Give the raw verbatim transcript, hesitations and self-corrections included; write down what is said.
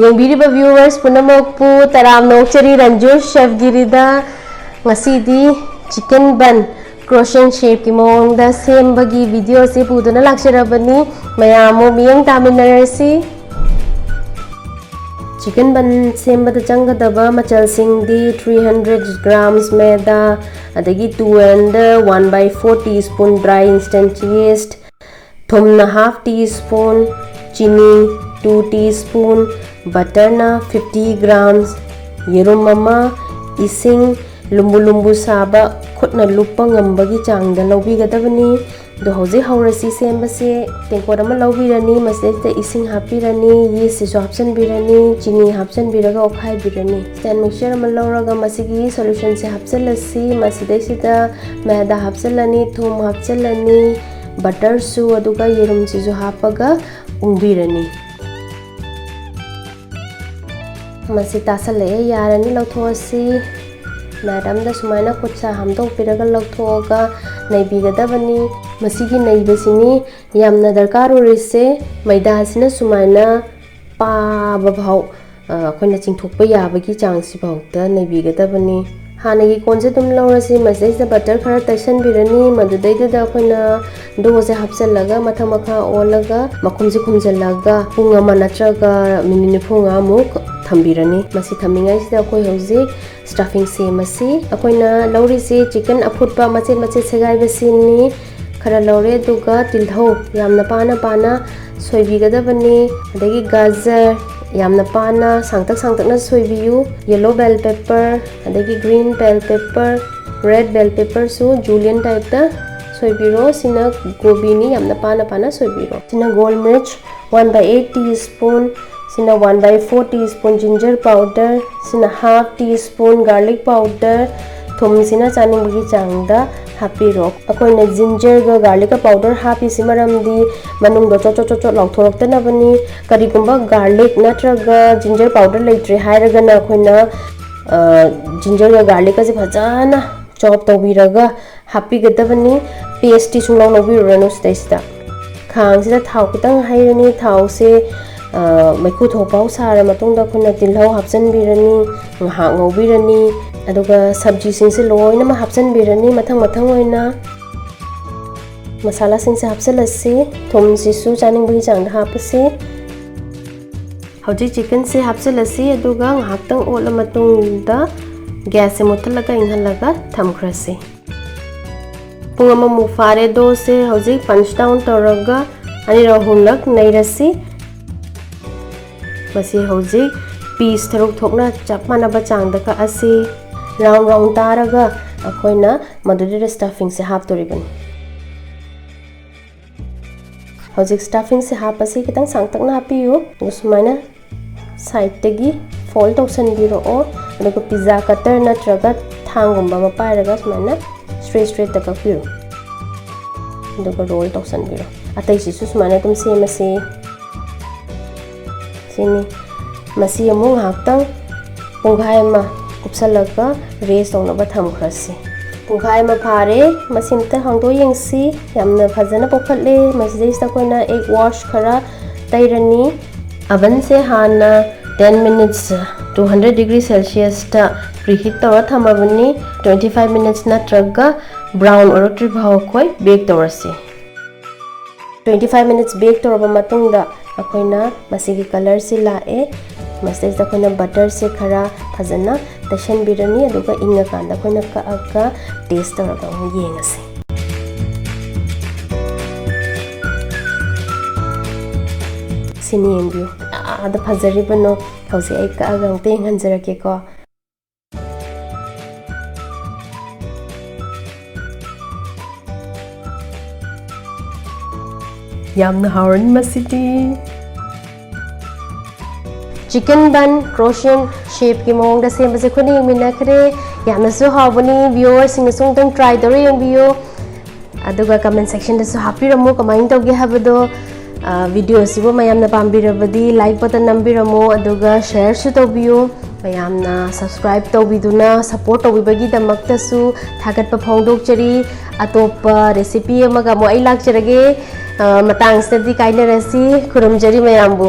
ꯌꯦꯡꯕꯤꯔꯤꯕ viewers ꯄꯨꯝꯅꯃꯛꯄꯨ ꯇꯔꯥꯝꯅ ꯑꯣꯛꯆꯔꯤ ꯔꯟꯖꯨꯔ ꯆꯦꯐꯒꯤꯔꯤꯗ꯫ ꯉꯁꯤꯗꯤ chicken bun croissant shapeꯀꯤ ꯃꯑꯣꯡꯗ ꯁꯦꯝꯕꯒꯤ video ꯑꯁꯤ ꯄꯨꯗꯨꯅ ꯂꯥꯛꯆꯔꯕꯅꯤ꯫ ꯃꯌꯥꯝ ꯑꯃ ꯃꯤꯠꯌꯦꯡ ꯇꯥꯃꯤꯟꯅꯔꯁꯤ꯫ Chicken bun ꯁꯦꯝꯕꯗ ꯆꯪꯒꯗꯕ ꯃꯆꯜꯁꯤꯡꯗꯤ three hundred grams ꯃꯦꯗꯥ, ꯑꯗꯒꯤ two and one by four teaspoon dry instant yeast, ꯊꯨꯝꯅ half teaspoon, ꯆꯤꯅꯤ two teaspoon, butterꯅ fifty grams, ꯌꯦꯔꯨꯝ ꯑꯃ, ꯏꯁꯤꯡ ꯂꯨꯝꯕꯨ ꯂꯨꯝꯕꯨ ꯁꯥꯕ ꯈꯨꯠꯅ ꯂꯨꯞꯄ ꯉꯝꯕꯒꯤ ꯆꯥꯡꯗ ꯂꯧꯕꯤꯒꯗꯕꯅꯤ꯫ ꯑꯗꯣ ꯍꯧꯖꯤꯛ ꯍꯧꯔꯁꯤ ꯁꯦꯝꯕꯁꯦ꯫ ꯇꯦꯡꯀꯣꯠ ꯑꯃ ꯂꯧꯕꯤꯔꯅꯤ, ꯃꯁꯤꯗꯩꯁꯤꯗ ꯏꯁꯤꯡ ꯍꯥꯞꯄꯤꯔꯅꯤ, yeastꯁꯤꯁꯨ ꯍꯥꯞꯆꯤꯟꯕꯤꯔꯅꯤ, ꯆꯤꯅꯤ ꯍꯥꯞꯆꯤꯟꯕꯤꯔꯒ ꯑꯣꯠꯈꯥꯏꯕꯤꯔꯅꯤ꯫ Stand mixture ꯑꯃ ꯂꯧꯔꯒ ꯃꯁꯤꯒꯤ solutionꯁꯦ ꯍꯥꯞꯆꯤꯜꯂꯁꯤ꯫ ꯃꯁꯤꯗꯩꯁꯤꯗ ꯃꯦꯗꯥ ꯍꯥꯞꯆꯤꯜꯂꯅꯤ, ꯊꯨꯝ ꯍꯥꯞꯆꯤꯜꯂꯅꯤ, butterꯁꯨ, ꯑꯗꯨꯒ ꯌꯦꯔꯨꯝꯁꯤꯁꯨ ꯍꯥꯞꯄꯒ ꯎꯪꯕꯤꯔꯅꯤ꯫ ꯃꯁꯤ ꯇꯥꯁꯜꯂꯛꯑꯦ, ꯌꯥꯔꯅꯤ, ꯂꯧꯊꯣꯛꯑꯁꯤ꯫ Mat ꯑꯃꯗ ꯁꯨꯃꯥꯏꯅ ꯈꯨꯠꯁꯥ ꯍꯥꯝꯗꯣꯛꯄꯤꯔꯒ ꯂꯧꯊꯣꯛꯑꯒ ꯅꯩꯕꯤꯒꯗꯕꯅꯤ꯫ ꯃꯁꯤꯒꯤ ꯅꯩꯕꯁꯤꯅꯤ ꯌꯥꯝꯅ ꯗꯔꯀꯥꯔ ꯑꯣꯏꯔꯤꯁꯦ꯫ ꯃꯩꯗꯥꯁꯤꯅ ꯁꯨꯃꯥꯏꯅ ꯄꯥꯕ ꯐꯥꯎ, ꯑ, ꯑꯩꯈꯣꯏꯅ ꯆꯤꯡꯊꯣꯛꯄ ꯌꯥꯕꯒꯤ ꯆꯥꯡꯁꯤꯐꯥꯎꯗ ꯅꯩꯕꯤꯒꯗꯕꯅꯤ꯫ ꯍꯥꯟꯅꯒꯤ ꯀꯣꯟꯁꯦ ꯑꯗꯨꯝ ꯂꯧꯔꯁꯤ, ꯃꯁꯤꯗꯩꯁꯤꯗ butter ꯈꯔ ꯇꯩꯁꯟꯕꯤꯔꯅꯤ꯫ ꯃꯗꯨꯗꯩꯗꯨꯗ ꯑꯩꯈꯣꯏꯅ doughꯁꯦ ꯍꯥꯞꯆꯤꯜꯂꯒ ꯃꯊꯛ ꯃꯈꯥ ꯑꯣꯜꯂꯒ ꯃꯈꯨꯝꯁꯦ ꯈꯨꯝꯖꯤꯜꯂꯒ ꯄꯨꯡ ꯑꯃ ꯅꯠꯇ꯭ꯔꯒ minute ꯅꯤꯐꯨ ꯃꯉꯥꯃꯨꯛ ꯊꯝꯕꯤꯔꯅꯤ꯫ ꯃꯁꯤ ꯊꯝꯃꯤꯉꯩꯁꯤꯗ ꯑꯩꯈꯣꯏ ꯍꯧꯖꯤꯛ stuffing ꯁꯦꯝꯃꯁꯤ꯫ ꯑꯩꯈꯣꯏꯅ ꯂꯧꯔꯤꯁꯤ chicken ꯑꯐꯨꯠꯄ ꯃꯆꯦꯠ ꯃꯆꯦꯠ ꯁꯦꯒꯥꯏꯕꯁꯤꯅꯤ꯫ ꯈꯔ ꯂꯧꯔꯦ, ꯑꯗꯨꯒ ꯇꯤꯜꯍꯧ ꯌꯥꯝꯅ ꯄꯥꯅ ꯄꯥꯅ ꯁꯣꯏꯕꯤꯒꯗꯕꯅꯤ꯫ ꯑꯗꯒꯤ ꯒꯖꯔ ꯌꯥꯝꯅ ꯄꯥꯅ ꯁꯥꯡꯇꯛ ꯁꯥꯡꯇꯛꯅ ꯁꯣꯏꯕꯤꯌꯨ꯫ Yellow bell pepper, ꯑꯗꯒꯤ green bell pepper, red bell pepperꯁꯨ julienne typeꯇ ꯁꯣꯏꯕꯤꯔꯣ꯫ ꯁꯤꯅ ꯀꯣꯕꯤꯅꯤ, ꯌꯥꯝꯅ ꯄꯥꯅ ꯄꯥꯅ ꯁꯣꯏꯕꯤꯔꯣ꯫ ꯁꯤꯅ goal ꯃꯤꯔꯆ one by eight teaspoon, ꯁꯤꯅ one by four teaspoon ginger powder, ꯁꯤꯅ half teaspoon garlic powder, ꯊꯨꯝꯁꯤꯅ ꯆꯥꯅꯤꯡꯕꯒꯤ ꯆꯥꯡꯗ ꯍꯥꯞꯄꯤꯔꯣ꯫ ꯑꯩꯈꯣꯏꯅ gingerꯒ garlicꯀ powder ꯍꯥꯞꯄꯤꯁꯤ ꯃꯔꯝꯗꯤ ꯃꯅꯨꯡꯗ ꯆꯣꯠ ꯆꯣꯠ ꯆꯣꯠ ꯆꯣꯠ ꯂꯥꯎꯊꯣꯔꯛꯇꯅꯕꯅꯤ꯫ ꯀꯔꯤꯒꯨꯝꯕ garlic ꯅꯠꯇ꯭ꯔꯒ ginger powder ꯂꯩꯇ꯭ꯔꯦ ꯍꯥꯏꯔꯒꯅ ꯑꯩꯈꯣꯏꯅ, ꯑ, gingerꯒ garlicꯀꯁꯦ ꯐꯖꯅ chop ꯇꯧꯕꯤꯔꯒ ꯍꯥꯞꯄꯤꯒꯗꯕꯅꯤ꯫ Pasteꯇꯤ ꯁꯨꯡꯂꯧ ꯂꯧꯕꯤꯔꯨꯔꯅꯨ ꯁꯤꯗꯩꯁꯤꯗ꯫ ꯈꯥꯡꯁꯤꯗ ꯊꯥꯎ ꯈꯤꯇꯪ ꯍꯩꯔꯅꯤ꯫ ꯊꯥꯎꯁꯦ ꯃꯩꯈꯨ ꯊꯣꯛꯄ ꯐꯥꯎ ꯁꯥꯔ ꯃꯇꯨꯡꯗ ꯑꯩꯈꯣꯏꯅ ꯇꯤꯜꯍꯧ ꯍꯥꯞꯆꯤꯟꯕꯤꯔꯅꯤ, ꯉꯥꯏꯍꯥꯛ ꯉꯧꯕꯤꯔꯅꯤ꯫ ꯑꯗꯨꯒ ꯁꯕꯖꯤꯁꯤꯡꯁꯦ ꯂꯣꯏꯅꯃꯛ ꯍꯥꯞꯆꯤꯟꯕꯤꯔꯅꯤ ꯃꯊꯪ ꯃꯊꯪ ꯑꯣꯏꯅ꯫ ꯃꯁꯥꯂꯥꯁꯤꯡꯁꯦ ꯍꯥꯞꯆꯤꯜꯂꯁꯤ꯫ ꯊꯨꯝꯁꯤꯁꯨ ꯆꯥꯅꯤꯡꯕꯒꯤ ꯆꯥꯡꯗ ꯍꯥꯞꯄꯁꯤ꯫ ꯍꯧꯖꯤꯛ ꯆꯤꯛꯀꯟꯁꯦ ꯍꯥꯞꯆꯤꯜꯂꯁꯤ, ꯑꯗꯨꯒ ꯉꯥꯏꯍꯥꯛꯇꯪ ꯑꯣꯠꯂ ꯃꯇꯨꯡꯗ ꯒ꯭ꯌꯥꯁꯁꯦ ꯃꯨꯠꯊꯠꯂꯒ ꯏꯪꯍꯜꯂꯒ ꯊꯝꯈ꯭ꯔꯁꯤ꯫ ꯄꯨꯡ ꯑꯃꯃꯨꯛ ꯐꯥꯔꯦ꯫ ꯗꯣꯁꯦ ꯍꯧꯖꯤꯛ ꯄꯟꯆ ꯗꯥꯎꯟ ꯇꯧꯔꯒ ꯑꯅꯤꯔꯛ ꯑꯍꯨꯝꯂꯛ ꯅꯩꯔꯁꯤ꯫ ꯃꯁꯤ ꯍꯧꯖꯤꯛ ꯄꯤꯁ ꯇꯔꯨꯛ ꯊꯣꯛꯅ ꯆꯞ ꯃꯥꯟꯅꯕ ꯆꯥꯡꯗ ꯀꯛꯑꯁꯤ꯫ ꯔꯥꯎꯟ ꯔꯥꯎꯟ ꯇꯥꯔꯒ ꯑꯩꯈꯣꯏꯅ ꯃꯗꯨꯗꯨꯗ ꯁ꯭ꯇꯐꯤꯡꯁꯦ ꯍꯥꯞꯇꯣꯔꯤꯕꯅꯤ꯫ ꯍꯧꯖꯤꯛ ꯁ꯭ꯇꯐꯤꯡꯁꯦ ꯍꯥꯞꯄꯁꯤ꯫ ꯈꯤꯇꯪ ꯁꯥꯡꯇꯛꯅ ꯍꯥꯞꯄꯤꯌꯨ꯫ ꯑꯗꯨꯒ ꯁꯨꯃꯥꯏꯅ ꯁꯥꯏꯗꯇꯒꯤ ꯐꯣꯜ ꯇꯧꯁꯟꯕꯤꯔꯛꯑꯣ꯫ ꯑꯗꯨꯒ ꯄꯤꯖꯥ ꯀꯠꯇꯔ ꯅꯠꯇ꯭ꯔꯒ ꯊꯥꯡꯒꯨꯝꯕ ꯑꯃ ꯄꯥꯏꯔꯒ ꯁꯨꯃꯥꯏꯅ ꯁ꯭ꯇ꯭ꯔꯦꯠ ꯁ꯭ꯇ꯭ꯔꯦꯠꯇ ꯀꯛꯄꯤꯔꯣ꯫ ꯑꯗꯨꯒ ꯔꯣꯜ ꯇꯧꯁꯟꯕꯤꯔꯣ꯫ ꯑꯇꯩꯁꯤꯁꯨ ꯁꯨꯃꯥꯏꯅ ꯑꯗꯨꯝ ꯁꯦꯝꯃꯁꯤ꯫ ꯁꯤꯅꯤ꯫ ꯃꯁꯤ ꯑꯃꯨꯛ ꯉꯥꯏꯍꯥꯛꯇꯪ ꯄꯨꯡꯈꯥꯏ ꯑꯃ ꯀꯨꯞꯁꯜꯂꯒ ꯔꯦꯁ ꯇꯧꯅꯕ ꯊꯝꯈ꯭ꯔꯁꯤ꯫ ꯄꯨꯡꯈꯥꯏ ꯑꯃ ꯐꯥꯔꯦ꯫ ꯃꯁꯤ ꯑꯝꯇ ꯍꯥꯡꯗꯣꯛ ꯌꯦꯡꯁꯤ꯫ ꯌꯥꯝꯅ ꯐꯖꯅ ꯄꯣꯛꯈꯠꯂꯦ꯫ ꯃꯁꯤꯗꯩꯁꯤꯗ ꯑꯩꯈꯣꯏꯅ ꯑꯦꯒ ꯋꯥꯁ ꯈꯔ ꯇꯩꯔꯅꯤ꯫ ꯑꯚꯟꯁꯦ ꯍꯥꯟꯅ ten minutes two hundred degree Celsiusꯇ preheat ꯇꯧꯔ ꯊꯝꯃꯕꯅꯤ꯫ Twenty five minutes ꯅꯠꯇ꯭ꯔꯒ ꯕ꯭ꯔꯥꯎꯟ ꯑꯣꯏꯔꯛꯇ꯭ꯔꯤ ꯐꯥꯎ ꯑꯩꯈꯣꯏ ꯕꯦꯛ ꯇꯧꯔꯁꯤ꯫ Twenty five minutes ꯕꯦꯛ ꯇꯧꯔꯕ ꯃꯇꯨꯡꯗ ꯑꯩꯈꯣꯏꯅ ꯃꯁꯤꯒꯤ ꯀꯂꯔꯁꯤ ꯂꯥꯛꯑꯦ꯫ ꯃꯁꯤꯗꯩꯁꯤꯗ ꯑꯩꯈꯣꯏꯅ ꯕꯇꯔꯁꯦ ꯈꯔ ꯐꯖꯅ ꯇꯩꯁꯟꯕꯤꯔꯅꯤ, ꯑꯗꯨꯒ ꯏꯪꯉꯀꯥꯟꯗ ꯑꯩꯈꯣꯏꯅ ꯀꯛꯑꯒ ꯇꯦꯁ ꯇꯧꯔꯒ ꯑꯃꯨꯛ ꯌꯦꯡꯉꯁꯤ꯫ ꯁꯤꯅꯤ ꯌꯦꯡꯕꯤꯌꯨ, ꯀꯌꯥꯗ ꯐꯖꯔꯤꯕꯅꯣ꯫ ꯍꯧꯖꯤꯛ ꯑꯩ ꯀꯛꯑꯒ ꯑꯃꯨꯛꯇ ꯌꯦꯡꯍꯟꯖꯔꯛꯀꯦꯀꯣ꯫ ꯌꯥꯝꯅ ꯍꯥꯎꯔꯅꯤ ꯃꯁꯤꯗꯤ꯫ ꯆꯤꯀꯟ ꯕꯟ ꯀ꯭ꯔꯣꯁꯤꯌꯟ ꯁꯦꯞꯀꯤ ꯃꯑꯣꯡꯗ ꯁꯦꯝꯕꯁꯦ ꯑꯩꯈꯣꯏꯅ ꯌꯦꯡꯃꯤꯟꯅꯈ꯭ꯔꯦ꯫ ꯌꯥꯝꯅꯁꯨ ꯍꯥꯎꯕꯅꯤ꯫ ꯚ꯭ꯌꯨꯋꯔꯁꯤꯡꯅꯁꯨ ꯑꯃꯨꯛꯇꯪ ꯇ꯭ꯔꯥꯏ ꯇꯧꯔ ꯌꯦꯡꯕꯤꯌꯨ꯫ ꯑꯗꯨꯒ ꯀꯃꯦꯟ ꯁꯦꯛꯁꯟꯗꯁꯨ ꯍꯥꯞꯄꯤꯔꯝꯃꯨ ꯀꯃꯥꯏꯅ ꯇꯧꯒꯦ ꯍꯥꯏꯕꯗꯣ꯫ ꯑ, ꯚꯤꯗꯤꯑꯣꯁꯤꯕꯨ ꯃꯌꯥꯝꯅ ꯄꯥꯝꯕꯤꯔꯕꯗꯤ ꯂꯥꯏꯛ ꯕꯇꯟ ꯅꯝꯕꯤꯔꯝꯃꯨ, ꯑꯗꯨꯒ ꯁꯦꯌꯔꯁꯨ ꯇꯧꯕꯤꯌꯨ꯫ ꯃꯌꯥꯝꯅ ꯁꯕꯁꯀ꯭ꯔꯥꯏꯕ ꯇꯧꯕꯤꯗꯨꯅ ꯁꯄꯣꯔꯠ ꯇꯧꯕꯤꯕꯒꯤꯗꯃꯛꯇꯁꯨ ꯊꯥꯒꯠꯄ ꯐꯣꯡꯗꯣꯛꯆꯔꯤ꯫ ꯑꯇꯣꯞꯄ ꯔꯦꯁꯤꯄꯤ ꯑꯃꯒ ꯑꯃꯨꯛ ꯑꯩ ꯂꯥꯛꯆꯔꯒꯦ꯫ ꯑ, ꯃꯇꯥꯡꯁꯤꯗꯗꯤ ꯀꯥꯏꯅꯔꯁꯤ꯫ ꯈꯨꯔꯨꯝꯖꯔꯤ ꯃꯌꯥꯝꯕꯨ꯫